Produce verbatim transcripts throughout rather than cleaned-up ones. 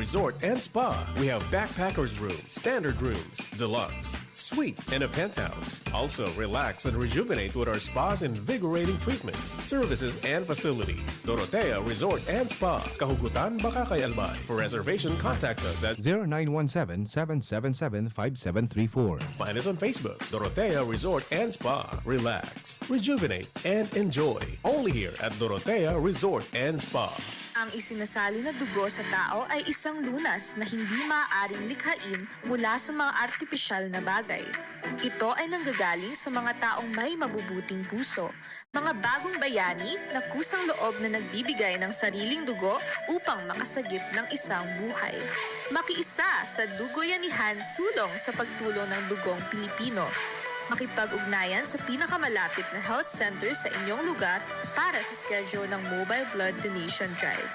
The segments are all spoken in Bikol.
Resort and Spa. We have backpackers room, standard rooms, deluxe, suite, and a penthouse. Also, relax and rejuvenate with our spa's invigorating treatments, services, and facilities. Dorotea Resort and Spa, Kahugutan, Bacacay, Albay. For reservation, contact us at zero nine one seven, seven seven seven, five seven three four. Find us on Facebook, Dorotea Resort and Spa. Relax, rejuvenate, and enjoy. Only here at Dorotea Resort and Spa. Ang isinasali na dugo sa tao ay isang lunas na hindi maaaring likhain mula sa mga artipisyal na bagay. Ito ay nanggagaling sa mga taong may mabubuting puso, mga bagong bayani na kusang loob na nagbibigay ng sariling dugo upang makasagip ng isang buhay. Makiisa sa Dugoyanihan, sulong sa pagtulong ng dugong Pilipino. Makipag-ugnayan sa pinakamalapit na health center sa inyong lugar para sa schedule ng Mobile Blood Donation Drive.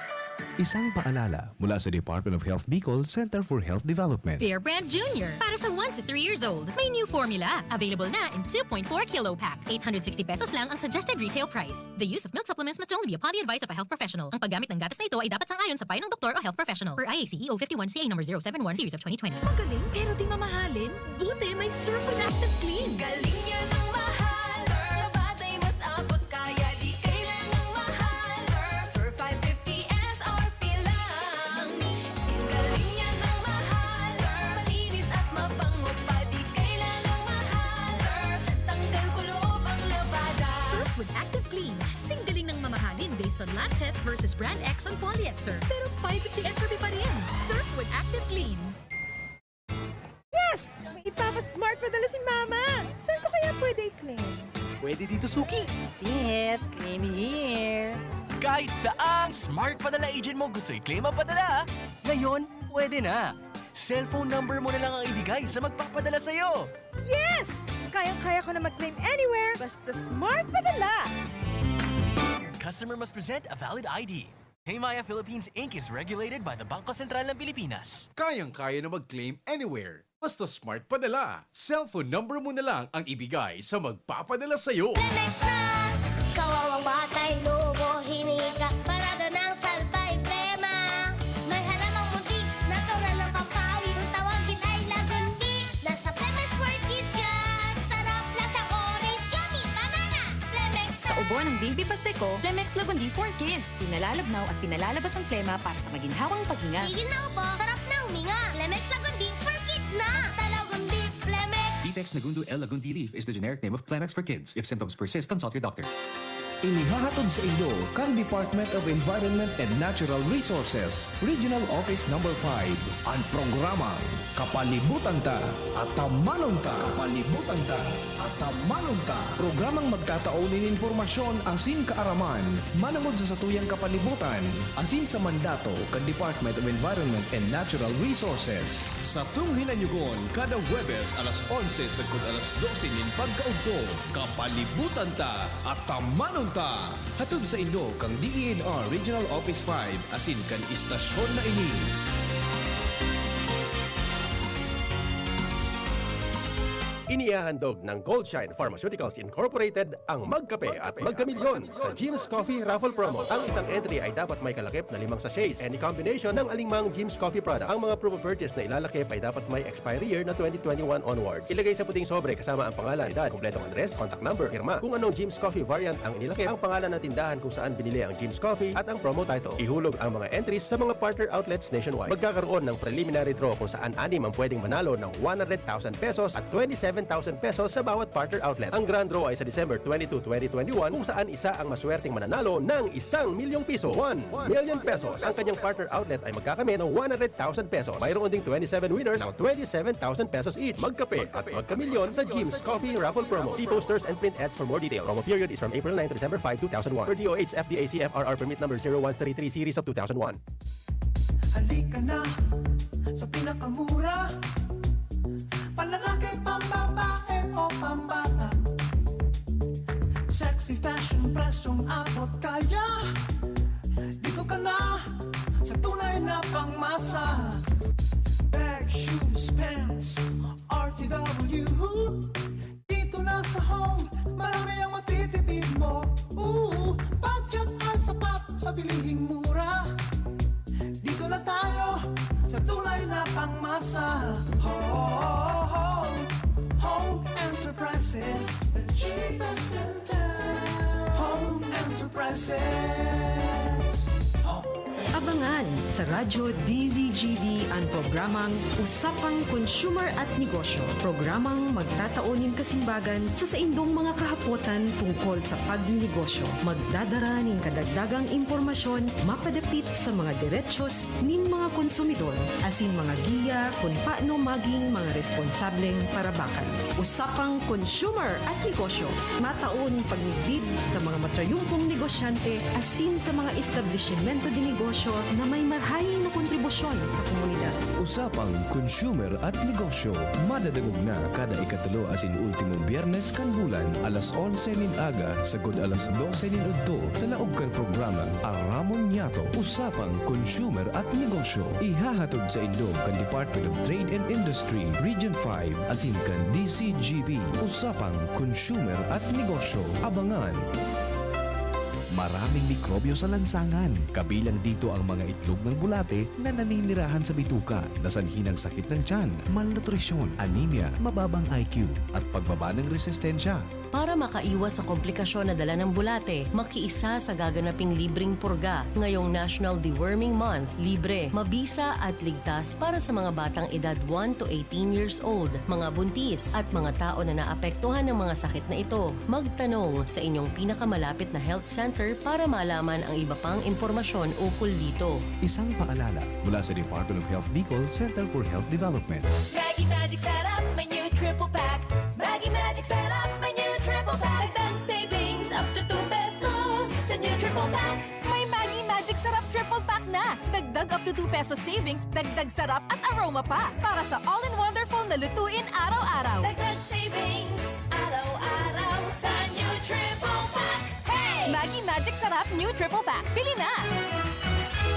Isang paalala mula sa Department of Health Bicol Center for Health Development. Bear Brand Junior, para sa one to three years old. May new formula. Available na in two point four kilo pack. Eight hundred sixty pesos lang ang suggested retail price. The use of milk supplements must only be upon the advice of a health professional. Ang paggamit ng gatas na ito ay dapat sang-ayon sa payo ng doktor o health professional. Per I A C E O fifty-one C A number zero seven one series of twenty twenty. Magaling pero di mamahalin? Buti may Surf with Active Clean. Galing yan ang mahal. Surf, batay mas abot kaya di kailangang mahal. Surf, Surf five fifty S R P lang. Singgaling yan ang mahal. Surf, malinis at mabango pa, di kailangang mahal. Surf, tanggal kulob ang labada. Surf with Active Clean. Singgaling ng mamahalin based on lab test versus brand X on polyester. Pero five fifty S R P pa rin. Surf with Active Clean. Yes! May ipapa-smart padala si Mama! Saan ko kaya pwede i-claim? Pwede dito, Suki. Yes, claim here. Kahit saang smart padala agent mo gusto i-claim ang padala, ngayon, pwede na. Cellphone number mo na lang ang ibigay sa magpapadala sa'yo. Yes! Kayang-kaya ko na mag-claim anywhere, basta smart padala! Customer must present a valid I D. Paymaya Philippines Inc is regulated by the Bangko Sentral ng Pilipinas. Kayang-kaya na mag-claim anywhere. Basta smart padala. Cellphone number mo na lang ang ibigay sa magpapadala sa'yo. Lemex na! Kawawang batay, lobo, hinika, parada ng salbay, plema. May halamang muntik, natural ng pampawi. Kung tawagin ay lagundi, nasa Lemex for Kids yan. Sarap, lasang orange, yummy, banana. Lemex Sa na! Ubo ng Baby Pasteco, Lemex Lagundi for Kids. Pinalalabnaw at pinalalabas ang plema para sa maginhawang paghinga. Tigil na ubo, sarap na huminga. Lemex Lagundi for Kids na! Basta Lagundi, Lemex! Ditex Negundo L Lagundi Leaf is the generic name of Clemex for Kids. If symptoms persist, consult your doctor. Inihahatod sa inyo kan Department of Environment and Natural Resources, Regional Office Number five, an programang Kapalibutan Ta, Atamanon Ta. Kapalibutan Ta, Atamanon Ta. Programang magtatao nin impormasyon asin kaaraman manongod sa satuyang kapalibutan asin sa mandato kan Department of Environment and Natural Resources. Satong hinanyugon kada Huwebes alas onse sagkod alas dose nin pagkaudto. Kapalibutan Ta, Atamanon Ta. Hatod sa inyo kan D E N R Regional Office five asin kan istasyon na ini. Inihahandog ng Goldshine Pharmaceuticals Incorporated ang Magkape at Magkamilyon sa Jim's Coffee Raffle Promo. Ang isang entry ay dapat may kalakip na limang sachets, any combination ng alingmang Jim's Coffee product. Ang mga proof of purchase na ilalakip ay dapat may expiry year na twenty twenty-one onwards. Ilagay sa puting sobre kasama ang pangalan, edad, kompletong address, contact number, pirma. Kung anong Jim's Coffee variant ang inilakip, ang pangalan ng tindahan kung saan binili ang Jim's Coffee at ang promo title. Ihulog ang mga entries sa mga partner outlets nationwide. Magkakaroon ng preliminary draw kung saan anim ang pwedeng manalo ng one hundred thousand pesos at twenty-seven thousand pesos sa bawat partner outlet. Ang grand draw ay sa December twenty-two, twenty twenty-one, kung saan isa ang maswerteng mananalo ng isang milyong piso, one million pesos. Ang kanyang partner outlet ay magkakamit ng one hundred thousand pesos. Mayroon ding twenty-seven winners ng twenty-seven thousand pesos each. Magkape at magkamilyon sa Jim's Coffee Raffle Promo. See posters and print ads for more details. Promo period is from April nine to December five, two thousand one. Per D O H F D A C F R R permit number zero one three three series of two thousand one. Halika na sa pinakamura, panlalaki, pambabae o pambata. Sexy fashion, presyong abot kaya. Dito ka na sa tunay na pangmasa. Bag, shoes, pants, R T W. Dito na sa home, marami ang matitipid mo. Ooh, budget ay sapat sa bilihing mura. Dito na tayo Sa Radyo D Z G B an programang Usapang Consumer at Negosyo, programang magtatao nin kasimbagan sa saindong mga kahapotan tungkol sa pagninegosyo. Magdadara nin kadagdagang impormasyon mapadapit sa mga derechos nin mga konsumidor, asin mga giya kun paano maging mga responsableng parabakan. Usapang Consumer at Negosyo, matao nin pagmidbid sa mga matrayumpong negosyante asin sa mga establisimento de negosyo na may marahay na kontribusyon sa komunidad. Usapang Consumer at Negosyo, madadangog na kada ikatulo asin ultimong Biyernes kan bulan, alas onse nin aga, sagkod alas dose nin udto, sa laog kan programang Aramon Niyato, Usapang Consumer at Negosyo. Ihahatod saindo kan Department of Trade and Industry, Region five, asin kan D C G B, Usapang Consumer at Negosyo. Abangan! Maraming mikrobyo sa lansangan. Kabilang dito ang mga itlog ng bulate na naninirahan sa bituka, na sanhi ng sakit ng tiyan, malnutrisyon, anemia, mababang I Q, at pagbaba ng resistensya. Para makaiwas sa komplikasyon na dala ng bulate, makiisa sa gaganaping libreng purga. Ngayong National Deworming Month, libre, mabisa at ligtas para sa mga batang edad one to eighteen years old, mga buntis, at mga tao na naapektuhan ng mga sakit na ito. Magtanong sa inyong pinakamalapit na health center para malaman ang iba pang impormasyon ukol dito. Isang paalala mula sa Department of Health Bicol, Center for Health Development. Maggi Magic Sarap, may new triple pack. Maggi Magic Sarap, may new triple pack. Dagdag savings up to two pesos sa new triple pack. May Maggi Magic Sarap triple pack na. Dagdag up to two pesos savings, dagdag sarap at aroma pa. Para sa all-in-wonderful na lutuin araw-araw. Dagdag savings araw-araw sa new triple pack. Hey! Maggi Magic Sarap new triple pack. Bili na!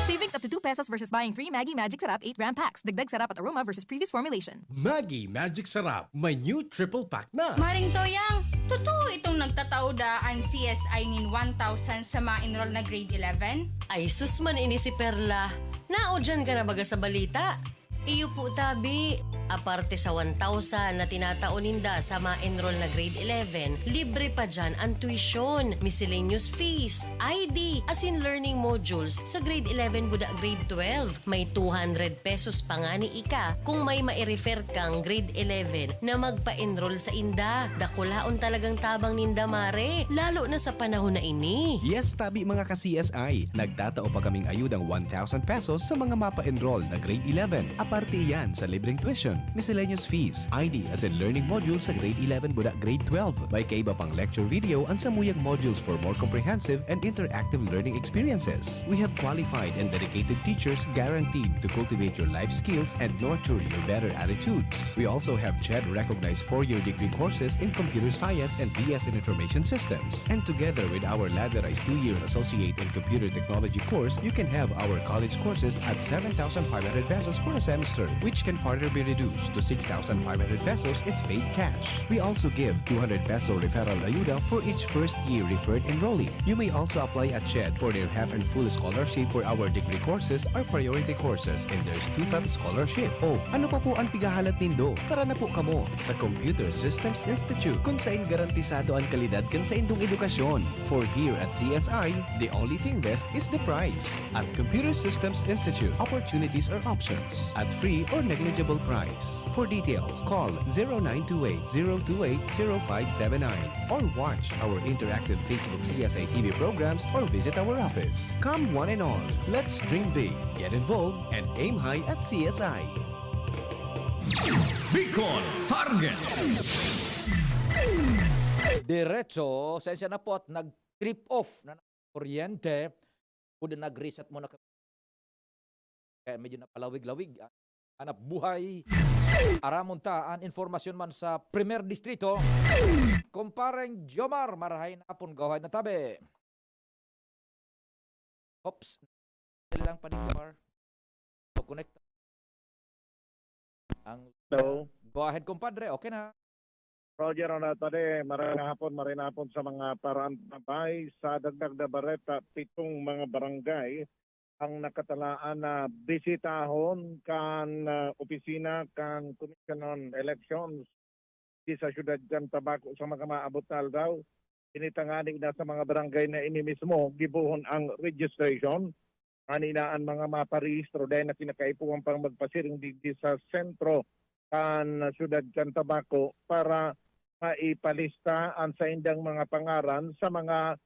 Savings up to two pesos versus buying three Maggi Magic Sarap eight gram packs. Dagdag sarap at aroma versus previous formulation. Maggi Magic Sarap, may new triple pack na. Maring Toyang, totoo itong nagtatao daa an C S I nin one thousand sa ma-enroll na grade eleven? Ay, sus man ini si Perla. Naudyan ka na baga sa balita? Iyo po, tabi. Aparte sa one thousand na tinatao ninda sa ma-enroll na grade eleven, libre pa diyan ang tuition, miscellaneous fees, I D, asin learning modules sa grade eleven buda grade twelve. May two hundred pesos pa ngani ika kung may mai-refer kang grade eleven na magpa-enroll sainda. Dakulaon talagang tabang ninda, mare, lalo na sa panahon na ini. Yes, tabi, mga ka-C S I. Nagtatao pa kaming ayudang one thousand pesos sa mga mapa-enroll na grade eleven. Aparte iyan sa libreng tuition, miscellaneous fees, I D asin learning modules sa grade eleven buda grade twelve. May kaiba pang lecture video an samuyang modules for more comprehensive and interactive learning experiences. We have qualified and dedicated teachers guaranteed to cultivate your life skills and nurture your better attitudes. We also have CHED recognized four-year degree courses in computer science and B S in information systems. And together with our ladderized two-year associate in computer technology course, you can have our college courses at seven thousand five hundred pesos for a semester, which can further be reduced to six thousand five hundred pesos if paid cash. We also give two hundred peso referral ayuda for each first year referred enrollee. You may also apply at CHED for their half and full scholarship for our degree courses or priority courses, and there's two times scholarship. Oh, ano pa po ang pighahalat nindo? Tara na po kamo sa Computer Systems Institute, kung sain garantisado ang kalidad kan saindong edukasyon. For here at C S I, the only thing less is the price. At Computer Systems Institute, opportunities are options at free or negligible price. For details, call zero nine two eight, zero two eight, zero five seven nine or watch our interactive Facebook C S I T V programs or visit our office. Come one and all, let's dream big, get involved, and aim high at C S I. Bicol Target. Diretso sa Ensenapot, nag-trip off na kuryente. Kuda nag-reset muna ka-, kaya medyo napalawig-lawig ang hanap buhay. Aramon ta an informasyon man sa Primer Distrito. Kumpareng Jomar, marahay na hapon, go ahead na tabi. Oops. Lang pa ni Jomar. So, connect. Ang Hello. Go ahead, kumpadre. Okay na. Roger, ano, tadi, maray na hapon, maray na hapon sa mga paraan na bay. Sa dagdag na bareta, pitong mga barangay ang nakatalaan na bisitahon kan, ah, opisina kan Commission on Elections di sa siyudad kan Tabaco sa mga maabot na aldaw. Ini tangani na sa mga barangay na ini mismo gibohon ang registration. Ani na an mga maparehistro dai na kinakaipuhan pang magpasiring digdi sa sentro kan siyudad kan Tabaco para maipalista an saindang mga pangaran sa mga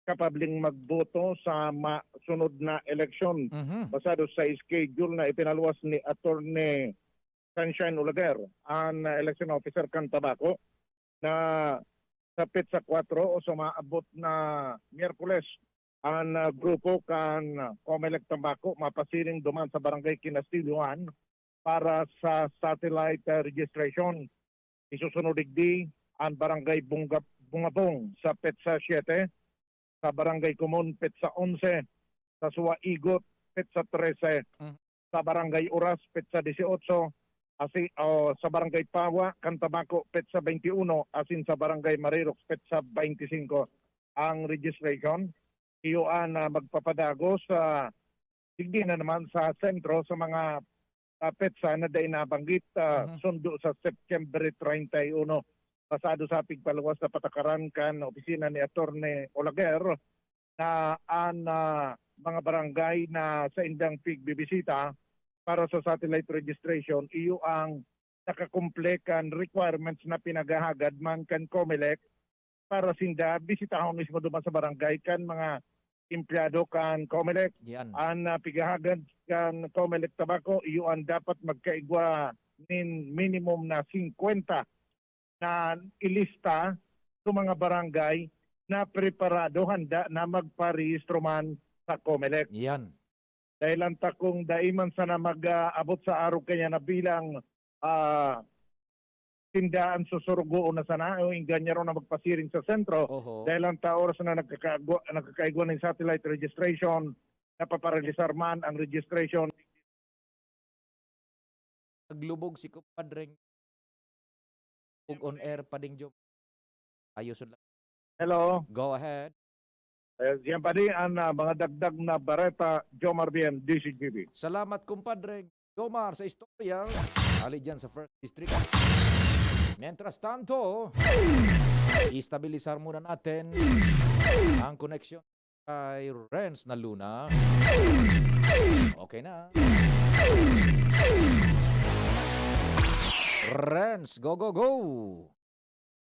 kapableng magboto sa ma-, sunod na eleksyon. Mhm. Basado sa schedule na ipinaluwas ni Attorney Sunshine Olaguer, an election officer kan Tabaco, na sa petsa kwatro o sa maabot na Miyerkules, an, ah, grupo kan Comelec Tabaco mapasiring duman sa Barangay Kinastilyohan para sa satellite, ah, registration. Isusunod digdi an Barangay Bunga-, Bungabong sa petsa siyete, sa Barangay Kumon petsa onse, sa Suwaigot petsa trese, Mhm. sa Barangay Oras petsa dieciocho, asi-, o sa Barangay Pawa kan Tabaco petsa veintiuno, asin sa Barangay Marirok petsa veinticinco. Ang registration, iyo an, ah, magpapadagos sa digdi na naman sa sentro sa mga, ah, petsa na dai nabanggit, ah, Mhm. sundo sa September treinta y uno. Basado sa pigpaluwas na patakaran kan opisina ni Attorney Olaguer na an, ah, mga barangay na saindang pigbibisita para sa satellite registration, iyo ang nakakumple kan requirements na pinaghahagad man kan Comelec para sinda bisitahon mismo duman sa barangay kan mga empleyado kan Comelec. Yan. An, ah, pighahagad kan Comelec Tabaco, iyo an dapat magkaigwa nin minimum na singkwenta na ilista sa mga barangay na preparado, handa na magparehistro man sa Comelec. Yan. Dai lang ta kung dai man sana mag-, ah, abot sa arog kaiyan na bilang, ah, tindahan susurugoon na sana o engganyaron na magpasiring sa sentro. Oho. Dai lang ta oras na nagkakaigwa, nagkakaigwa nin satellite registration, napaparalisar man ang registration. Naglubog si Kumpadreng. Ug on air pa ding job. Ayos lang. Hello. Go ahead. Eh, yan pa di an, ah, mga dagdag na bareta, Jomar Bien, D C G B. Salamat, kumpadre Jomar, sa istorya. Ali dyan sa First District. Mientras tanto, istabilisar muna natin ang koneksyon kay Renz na Luna. Okay na. Renz, go, go, go!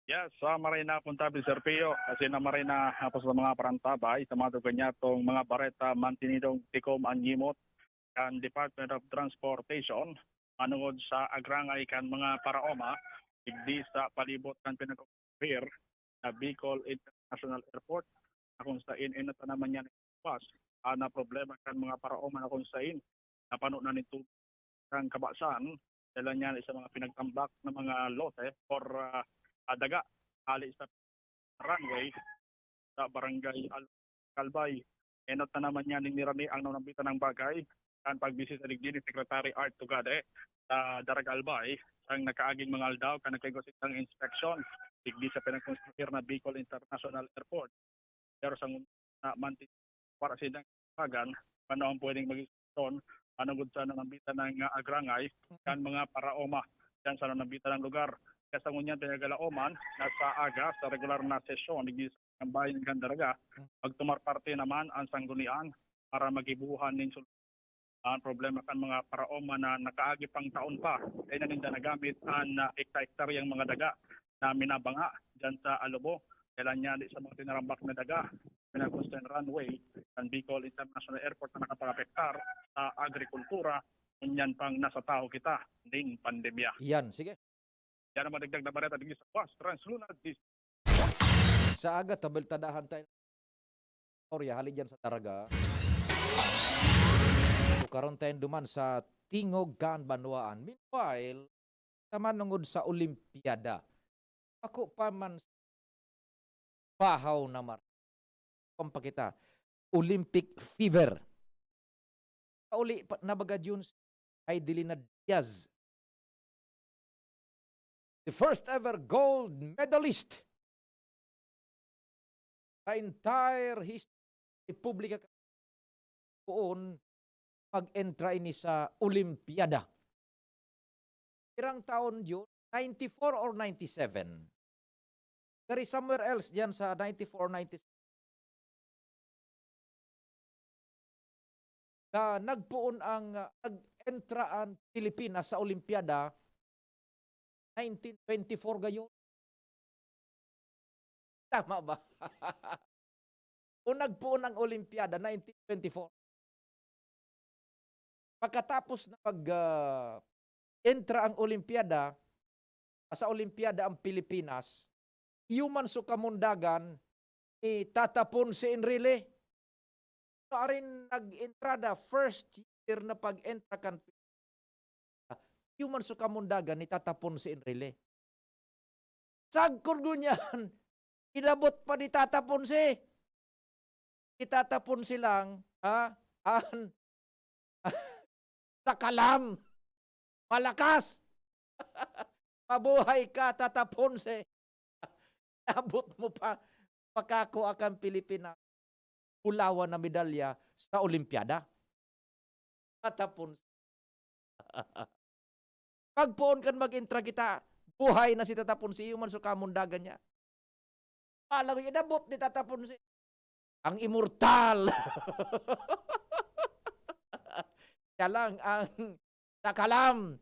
Yes, sa maray na puntabi, Sir Pio, kasi na maray na hapos sa mga parantabay, sa mga dugan niya tong mga bareta, mantinidong tikom an ngimot kan Department of Transportation, manungod sa agrangay kan mga paraoma, digdi sa palibot kan pinag-, na Bicol International Airport, na kung sain inata naman niya bus, ah, na problema kan mga paraoma na kung sain napano na nin tubig kan kabasan, dala niya sa mga pinagtambak na mga lote or, ah, ah, daga, hali sa runway sa Barangay Al-, Calbay. Enot na naman niya nin nirani ang nanambitan ng bagay kan pagbisita digdi ni Secretary Art Tugade sa Daraga Albay, ang nakaaging mga aldaw kan nagkaigwa sindang inspeksyon digdi sa pinagkonstruir na Bicol International Airport. Pero sa ngun-, na manti-, para sa idang tawagan, ano ang pwedeng maging solusyon, ano gud sa nanambitan ng, ah, agrangay, kan mga paraoma, yan sa nanambitan ng lugar. Kaya sa ngunyan, pinagalaoman na sa aga, sa regular na sesyon, digdi sa bayan kan Daraga, magtumar parte naman ang sanggunian para magibuhan nin solusyon ang problema kan mga paraoma na nakaagi pang taon pa, ay naninda nagamit an, ah, ekta-ektaryang mga daga na minabanga diyan sa Alobo. Kailan niya di sa mga tinarambak na daga, pinagpusto ang runway ng Bicol International Airport na nakapag-apektar sa agrikultura, ngunyan pang nasa taho kita ning pandemya. Yan, sige. Yan ang madagdag na bareta digdi sa West Transluna District. Sa aga, tabeltadahan tayo. Istorya, hali dyan sa Daraga. So, karon tayo duman sa tingog kan banwaan. Meanwhile, taman nungod sa Olimpiada, ako pa man bahaw na mar-, pampakita, Olympic fever. Pauli pa, na baga Jun Idelina Diaz, the first ever gold medalist sa entire history Republika poon mag-entra ini sa Olimpiada. Pirang taon yun? Ninety-four or ninety-seven? There is somewhere else diyan sa ninety-four or ninety-seven. ah, nagpoon ang, ah, nag-entra ang Pilipinas sa Olimpiada nineteen twenty-four gayon. Tama ba? O nagpoon ang Olimpiada nineteen twenty-four. Pagkatapos na mag, ah, entra ang Olimpiada, sa Olimpiada ang Pilipinas, iyo man so kamundagan ni Tata Ponce Enrile. Arin nag-entrada, first year na pag-entra kan, iyo man so kamundagan ni Tata Ponce Enrile. Sagkod ngunyan, inabot pa ni Tata Ponce. Ni Tata Ponce lang, ha? An, takalam, malakas. Mabuhay ka, Tata Ponce. Abot mo pa, makakua kan Pilipinas bulawan na medalya sa Olimpiada. Tata Ponce. Pagpoon kan mag-entra kita, buhay na si Tata Ponce, iyo man so kamundagan niya. Alang inabot ni Tata Ponce. Ang imortal. Siya lang ang nakalam.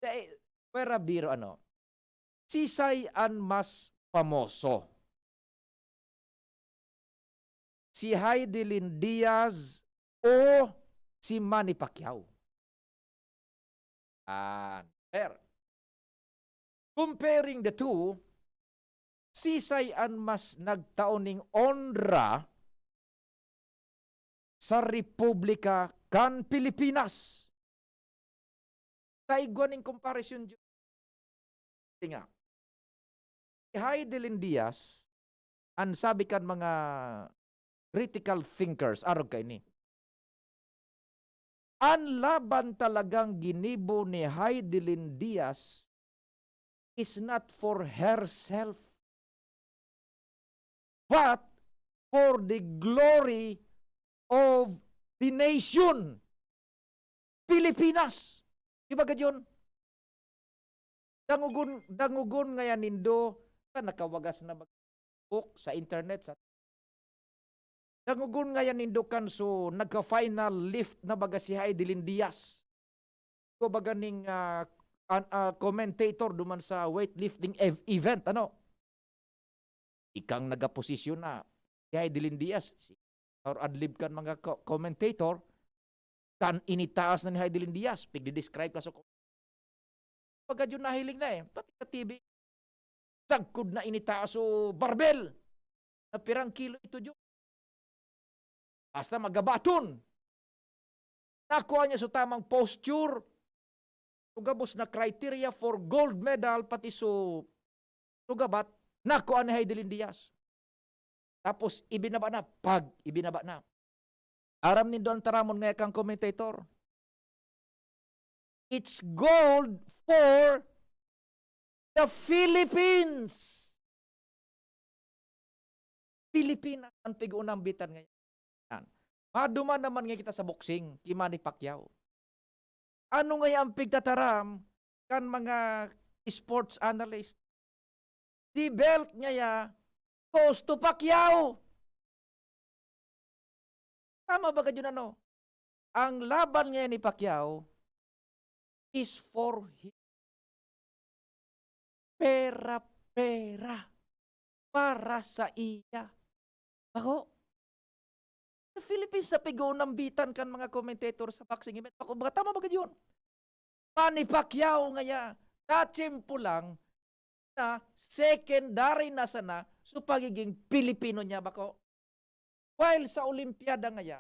Dai, pwera biro, ano, sisay an mas famoso? Si Heidelin Diaz o si Manny Pacquiao? Ah, sir. Comparing the two, sisay an mas nagtao ning onra sa Republika kan Pilipinas? Sa igwa ning comparison, Ju-, nga, si Heidelin Diaz, an sabi kan mga critical thinkers, arog kaini, an laban talagang ginibo ni Heidelin Diaz is not for herself, but for the glory of the nation, Pilipinas. Di ba, Gadyon? Dangogon, dangogon ngaya nindo, sa nakawagas na bag-, book, sa internet, sa, dangogon ngaya nindo kan so nagka-final lift na baga si Heidelin Diaz. Ko baga ning, ah, an, ah, commentator duman sa weightlifting ev-, event, ano? Ikang nagaposisyon na si Heidelin Diaz, si, or adlib kan mga co-, commentator, kan initaas na ni Heidelin Diaz, pigdi-describe ka sa ko-, pagka yun nahiling na eh, pati sa T V, sagkod na initaas o barbell, na pirang kilo ito, Diyo? Hasta magabaton. Nakua niya so tamang posture, so gabos na criteria for gold medal, pati so, so gabat, nakua ni Heidelin Diaz. Tapos, ibinaba na, pag ibinaba na. Aram nindo an taramon ngaya kan commentator? It's gold for the Philippines. Pilipinas an pig-unambitan ngayon. Yan. Maduman naman nga kita sa boxing, ki Manny Pacquiao. Ano ngaya ang pigtataram kan mga sports analyst? The belt ngaya goes to Pacquiao. Tama ba kadyo na, no? Ang laban ngayon ni Pacquiao is for him. Pera-pera para sa iya. Ako, sa Philippines na pig-uunambitan kan mga commentator sa boxing event. Ako, ba, tama ba kadyo? Manny Pacquiao ngaya, natsimpo lang na secondary na sana so pagiging Pilipino niya, bako. While sa Olimpiada ngaya,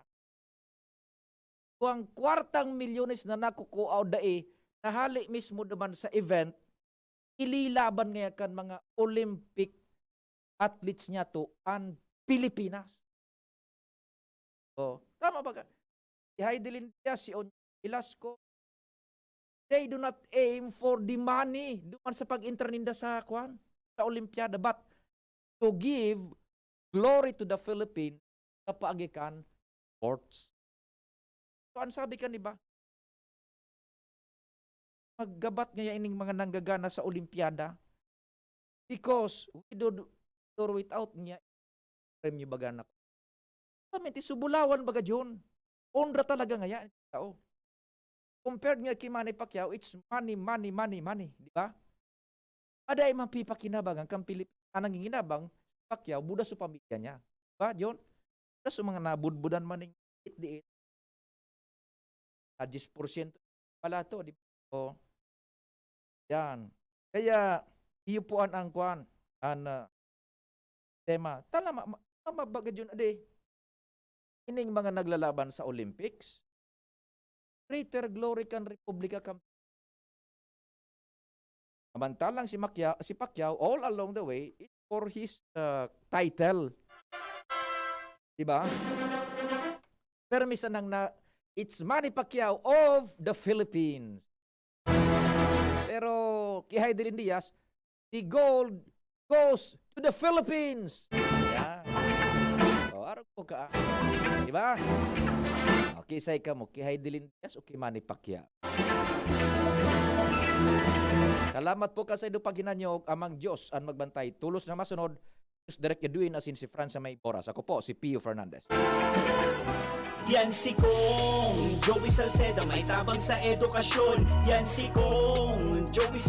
kung ang kwartang milyones na nakukua o dai, nahali mismo naman sa event, ililaban ngaya kan mga Olympic athletes niya to an Pilipinas. Oh, tama ba ka? Si Heidelin Diaz, si Onyx Velasco, they do not aim for the money duman sa pag-entra ninda sa, kwan, sa Olimpiada, but to give glory to the Philippines sa paagi kan sports. So, ang sabi kan iba, maggabat ngaya ining mga nanggagana sa Olimpiada because with or without niya, premyo baga na. Solamente subulawan baga, John. Onra talaga ngaya nin tao. Compared nga ki Manny Pacquiao, it's money, money, money, money, di ba? Aday mapipakinabang ang kan Pilip-, ang nanginginabang si Pacquiao, buda sa pamilya niya. Di ba, John? Buda sa mga nabudbudan man ning diit-diit. Na diyes porsyento pala to, di ba? O, yan. Kaya, iyo po an, ang kwan, an, ah, tema. Tala, ma-, ma-, mabaga John, ade. Ining mga naglalaban sa Olympics, greater glory kan Republika kan. Samantalang si Macquiao, si Pacquiao, all along the way, it's for his, uh, title. Diba? Permi sanang na, it's Manny Pacquiao of the Philippines. Pero ki Hidilyn Diaz, the gold goes to the Philippines. Yan. O, arog po ka. Diba? O, kisay ka mo, ki Hidilyn Diaz o ki Manny Pacquiao? Salamat po ka sa indo paghinanyog, Amang Diyos an magbantay. Tolos na masunod, Diyos Direk Edwin asin si Franz sa may oras. Ako po, si Pio Fernandez. Yan si Kong Joey Salceda, may tabang sa edukasyon. Yan si Kong Joey Salceda.